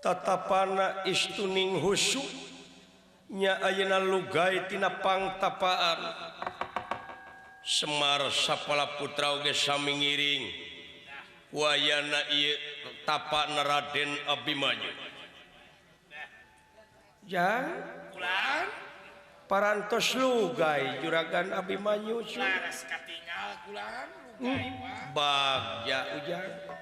Tatapana istuning husu nya ayeuna lugai tina pangtapaan. Semar sapala putra oge sami ngiring wayana ieu tapana Raden Abimanyu. Jang kulan parantos lugai juragan Abimanyu. Laras katingal kulan lugai mah. Bagja ujang.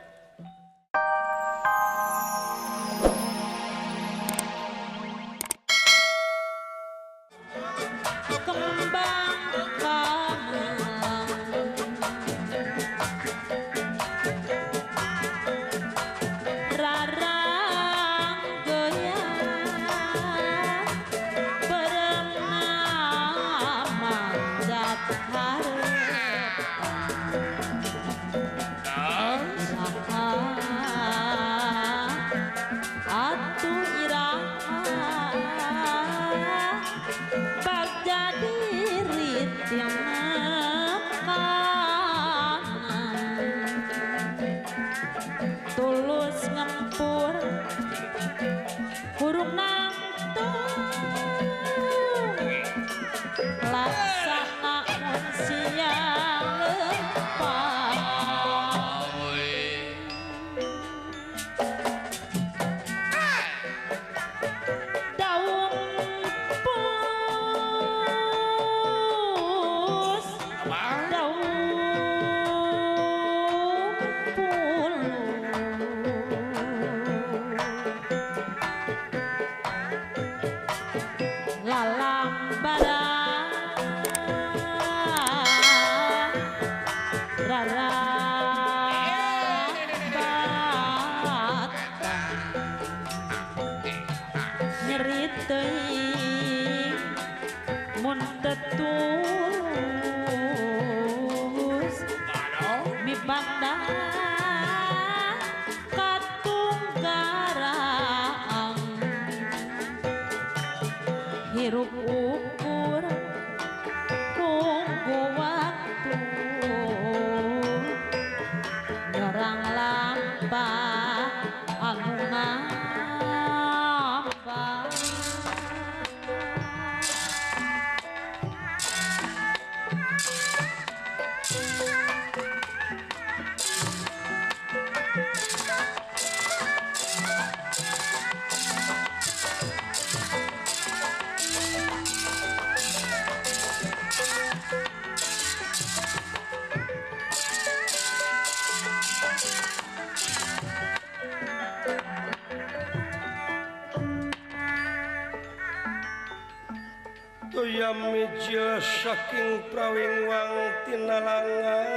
Mijil saking prawingwang tinalangan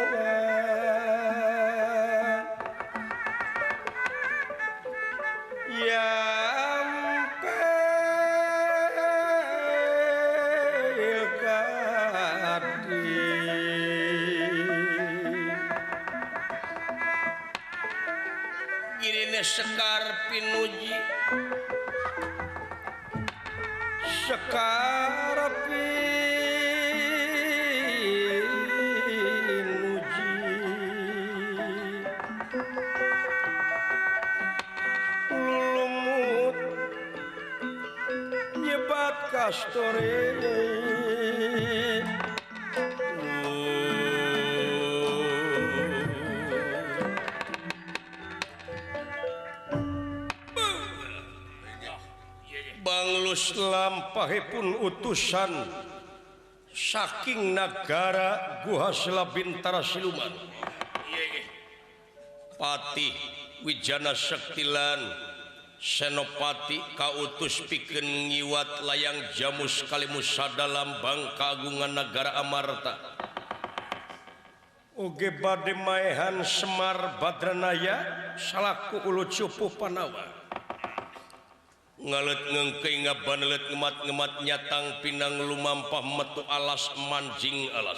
yampe kadi girine sekar pinuji sekar pinuji lulumut nyebat kastore. Banglus lampahipun utusan saking nagara Guha Selabintara Siluman. Patih Wijana Sektilan Senopati kautus pikeun ngiwat layang jamus kalimusada lambang kagungan nagara Amarta. Oge bade maehan Semar Badranaya salaku ulu cupu Panawa. Ngalet ngengkei ngabanelet ngemat-ngemat nyatang pinang lumampah metu alas manjing alas.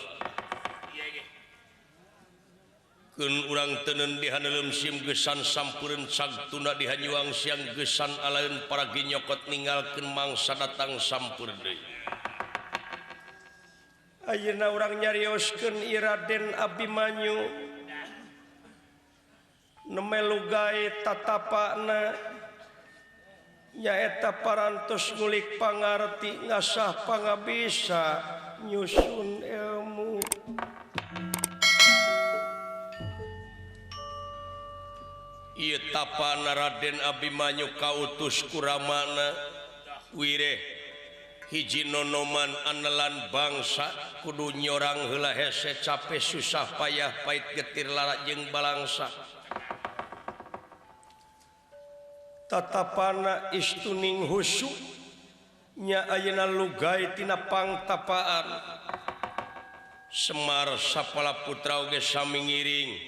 Keun urang teuneun dihaneuleum sim gesan sampureun sagtuna dihanyuang siang gesan alaeun paragi nyokot ninggalkeun mangsa datang sampur deui. Ayeuna urang nyarioskeun ieu Raden Abimanyu neme lugai tatapana Nyaeta parantos ngulik pangarti ngasah pangabisa nyusun ilmu. Ieu tapana Raden Abimanyu kautus ku Ramana wireh hiji nonoman anelan bangsa kudu nyorang heula hese capek susah payah pait getir lara jeung balangsa. Tatapana istuning husu nya ayeuna lugai tina pangtapaan. Semar sapala putra oge sami ngiring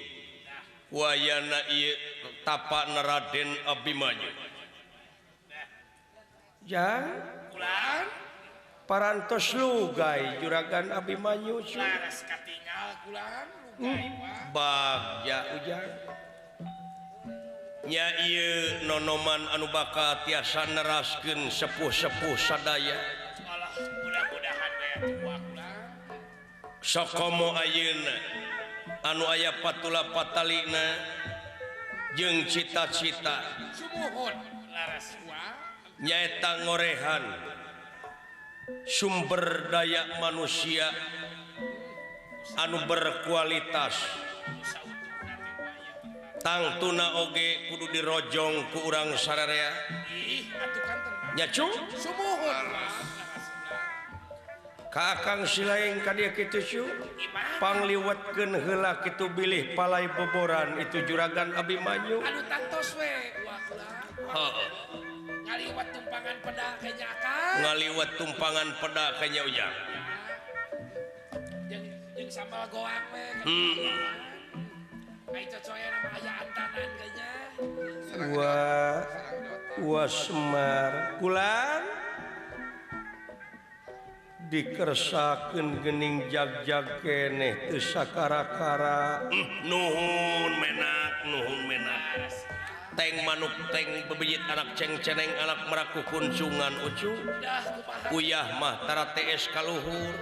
wayana ieu tapana Raden Abimanyu. Jang kulan parantos lugai juragan Abimanyu laras katingal kulan lugai bagja ujang. Nya ieu nonoman anu bakal tiasa neraskeun sepuh-sepuh sadaya. Alah, mudah-mudahan we atuh kulan. Sokomo ayeuna anu aya patula patalina jeung cita-cita sumuhun laras wa nyaeta ngorehan sumber daya manusia anu berkualitas. Tangtuna oge kudu dirojong ku urang sararea. Ih, atuh kanten. Nya cu? Sumuhun. Ka Akang Silaeng ka dieu kitu cu? Pangliwetkeun heula kitu bilih palai boboran itu juragan Abimanyu. Anu tantos we wah kula. Heeh. Ngaliwat tumpangan peda kanya Akang. Ngaliwat tumpangan peda kanya ujang. Jeung jeung sambal goang we. Heeh. Wah, wah Semar kulan dikersakeun geuning jag-jag keneh teu sakara-kara. Nuhun menak, nuhun menak. Teng manuk teng bebejit anak ceng-ceneng anak meraku kuncungan ucu. Uyah mah tara TS kaluhur.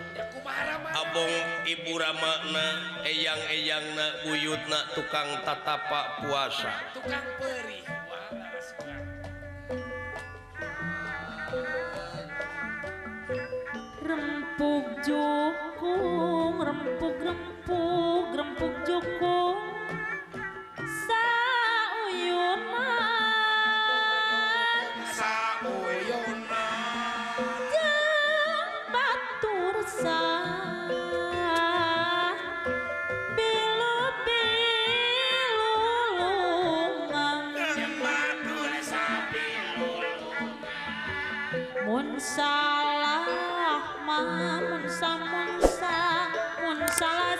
Abong ibu ramana eyang-eyangna buyutna tukang tatapa puasa. Tukang perih. Rempuk jukung, rempuk rempuk, rempuk jukung. Sauyunan, sauyunan, jeung batur sah, bilu bilu lungang, jeung batur sah bilu lungang. Mun salah mah mun sa mun sa mun salah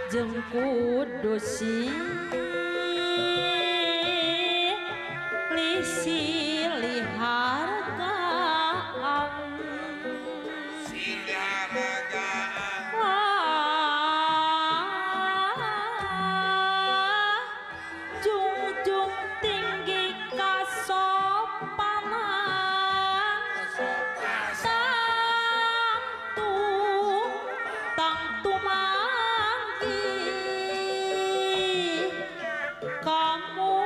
jeung kudu silih hargaan, silih hargaan. Wah, jungjung tinggi kasopanan, tangtu tangtu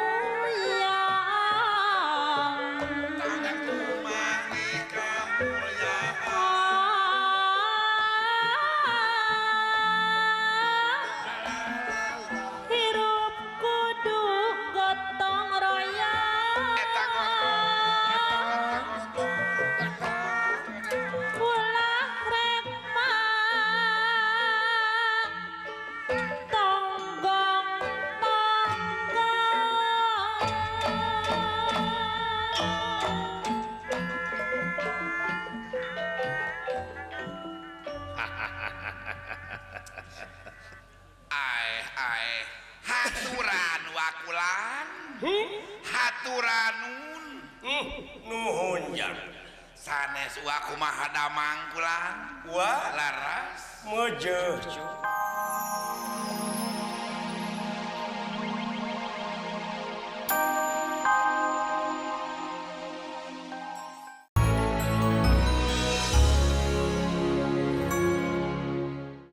sanes wa kumaha damang kulan wa laras mejeuh.